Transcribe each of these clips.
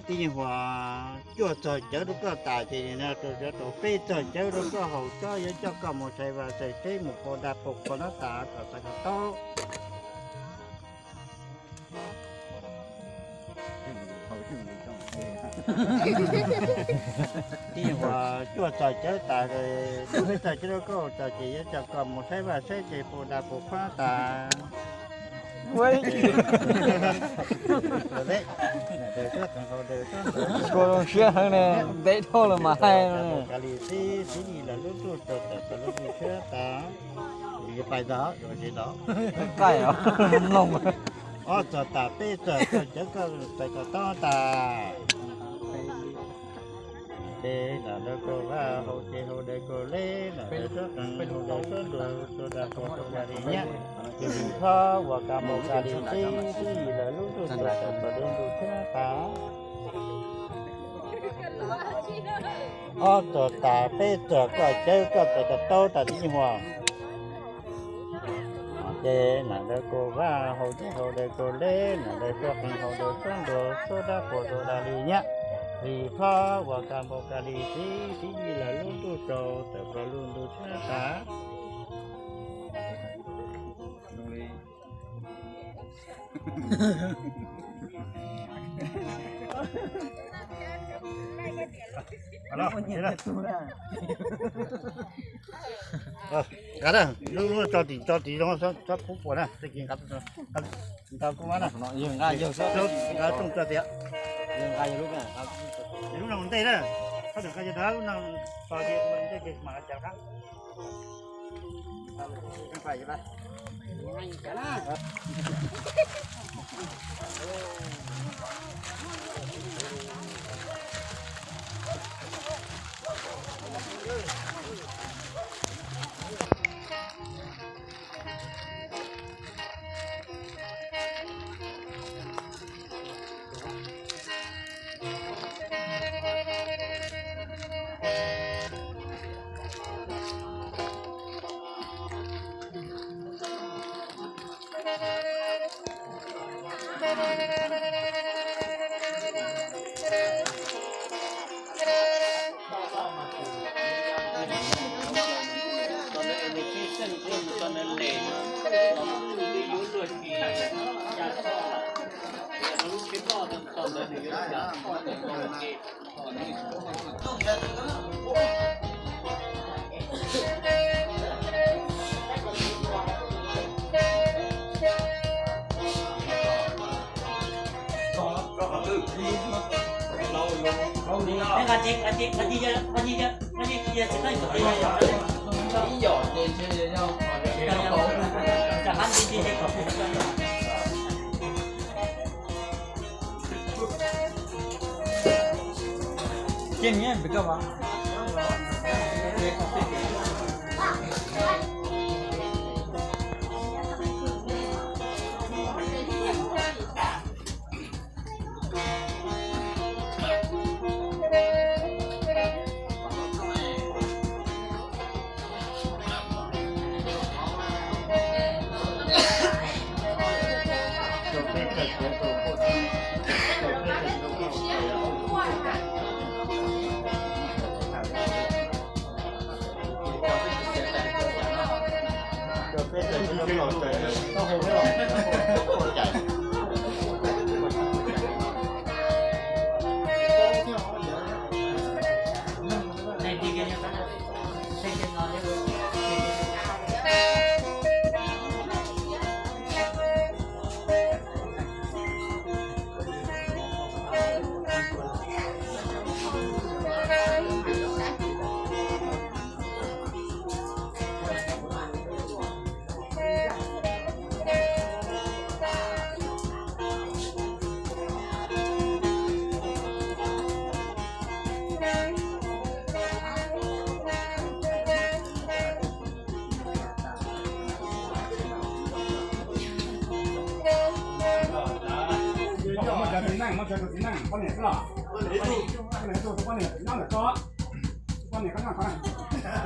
Tib nyuag huas cuaj txog cawv rau koj tas ces nim no rau cov rau peb txog cawv rau koj haus tsob, yuav coj koj mus sai vaj sai tsev mus pau dag pau qhua no tas kom txais kom tau. Tib nyuag huas cuaj txog cawv tas, rau peb txog cawv rau koj haus tsob ces yuav coj koj mus saib vaj saib tsev pau dag pau qhua tas. Tshua zoo siab heev ne, ntev dhau lawm mas hais. Ka li tib txiv yij lawv lub ntuj rau tawm plaws lub ntuj tshiab tas. Pais tod, mloog. Ob txog tas peb txog, cawv koj txais kom tau tas. Ces nam lawv kaus vaj, haus ces haus daws kaus leb, nam lawv suab qees, haus daws suab nruas, txua dag pau txua dag li nyab. Ris hlob uas ka npau ka li tib txiv yij lawv lub ntuj rau tawm plaws lub ntuj tshiab tas. Ob txog tas peb txog, koj cawv koj txais kom tau tas tib nyuag huas. Ces nam lawv kaus vaj, haus ces haus daws kaus leb, nam lawv suab qees, haus daws suab nruas, txua dag pau txua dag li nyab. Ris hlob uas ka npau ka li tib txiv yij lawv lub ntuj rau tawm plaws lub ntuj tshiab tas. Lub lub tso tim tso tim zoo, tsob pub puas na, txij kiv nqa tau kuv na, nqa rooj tso tias, lub no ntej na, lub no ntej ces mam cas qab.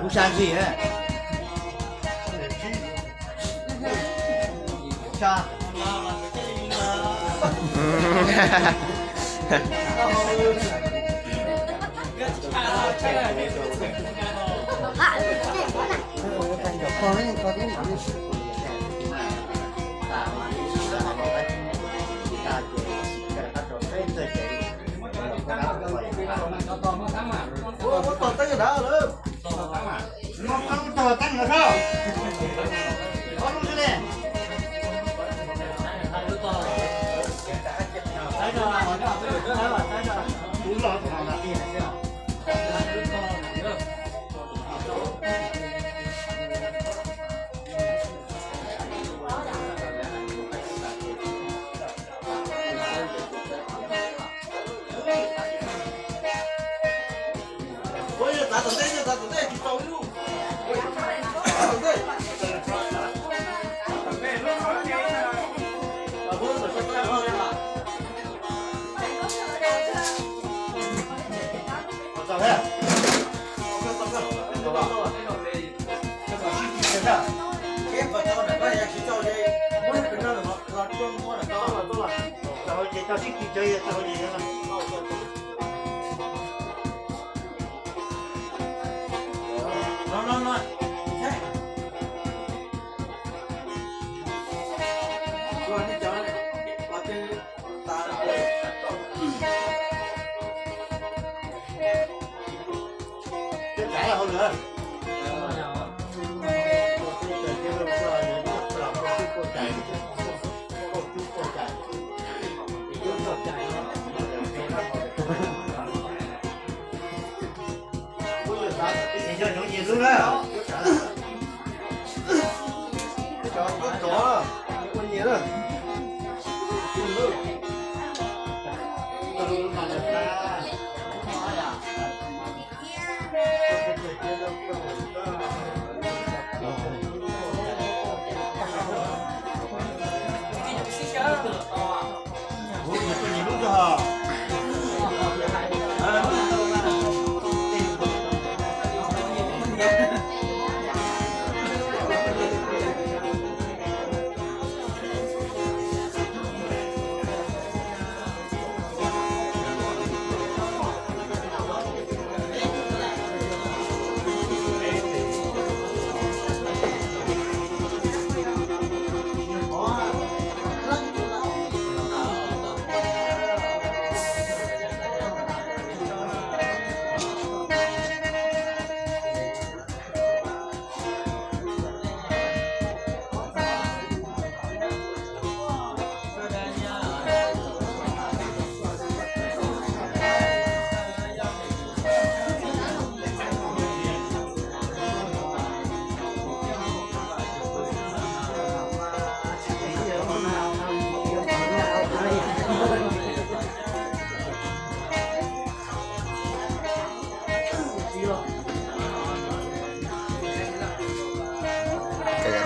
Kuv sa ntsis, sa.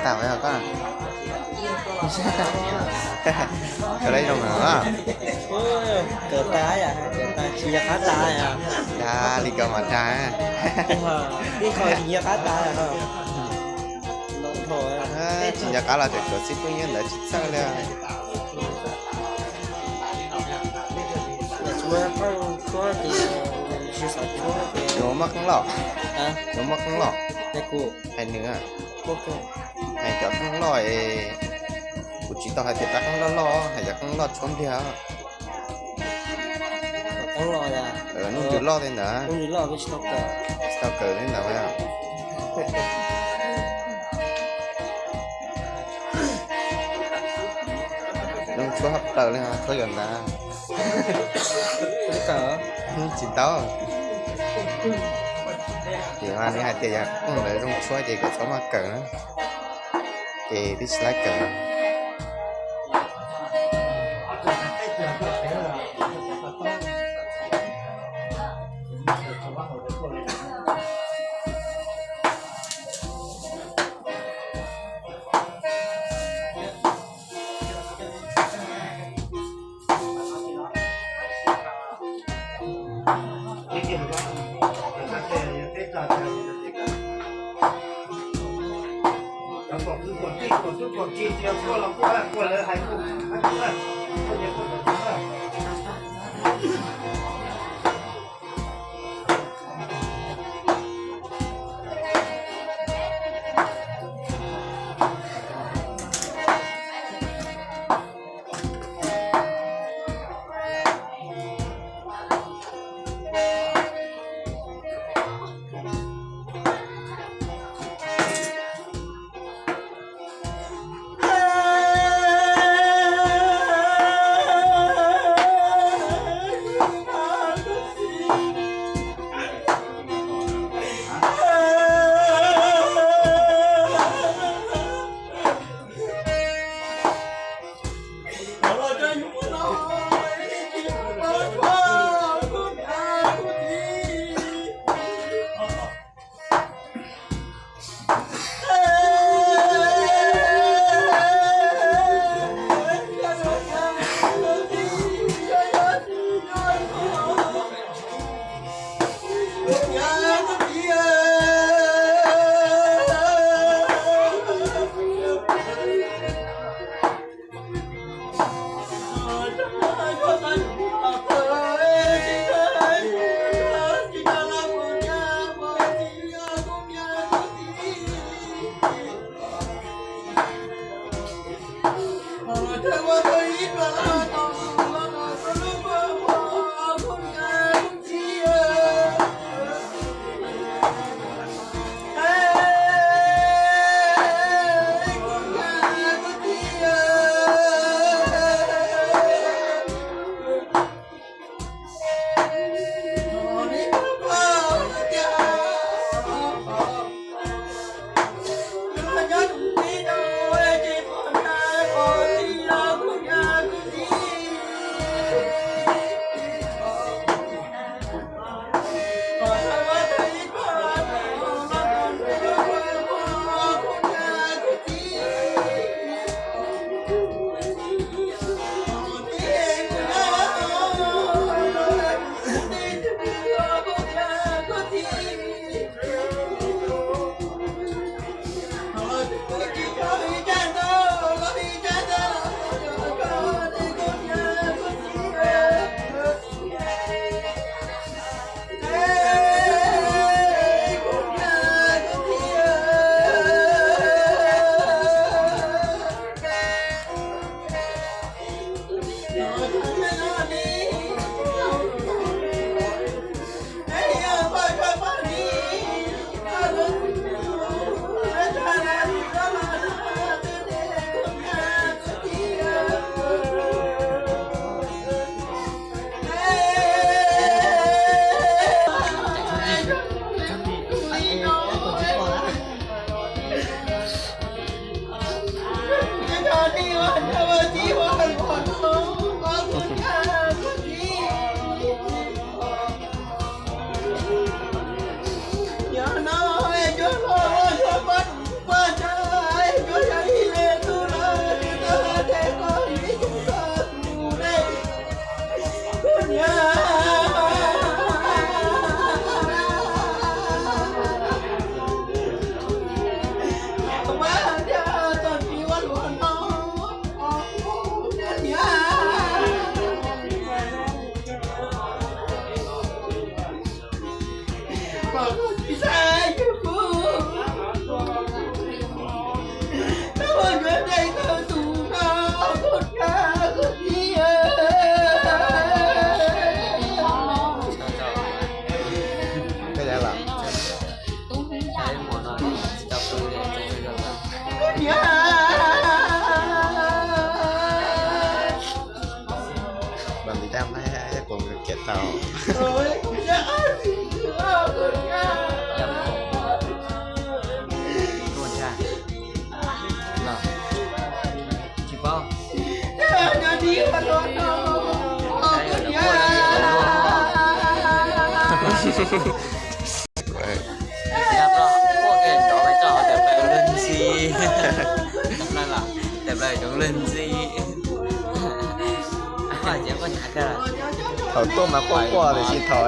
Kawm yav tag os koj. Kawm lawm zoo na. Kawm tag, kawm tag tsis nco qab tas. Dag li kawm mas dag. Ib qho tsis nco qab tas. Tsis nco qab los tseem tshuav xib fwb nyob ntawd tsis txawj li. Yuav muaj qeej loj, yuav muaj qeej loj. Hais nws, hais cov qeej loj es, kuv tsis tau hais tias rab qeej loj loj, hais cov qeej loj tshuab npliag. Nuj ntsws loj tej ntawd, tsis tau kawm tej ntawd. Zoo tshuab hab plaws li, tshuab cov ntawd. Tsis tau. Ces mas nws hais tias yog qeej ntawd zoo tshuab ces kom txhob maj kawm na. Ces twb tsis laib kawm. Los tiv tam ib kuv kiam tau. Tsis paub. Thaum tuaj mas quaj quaj tiam sis thaum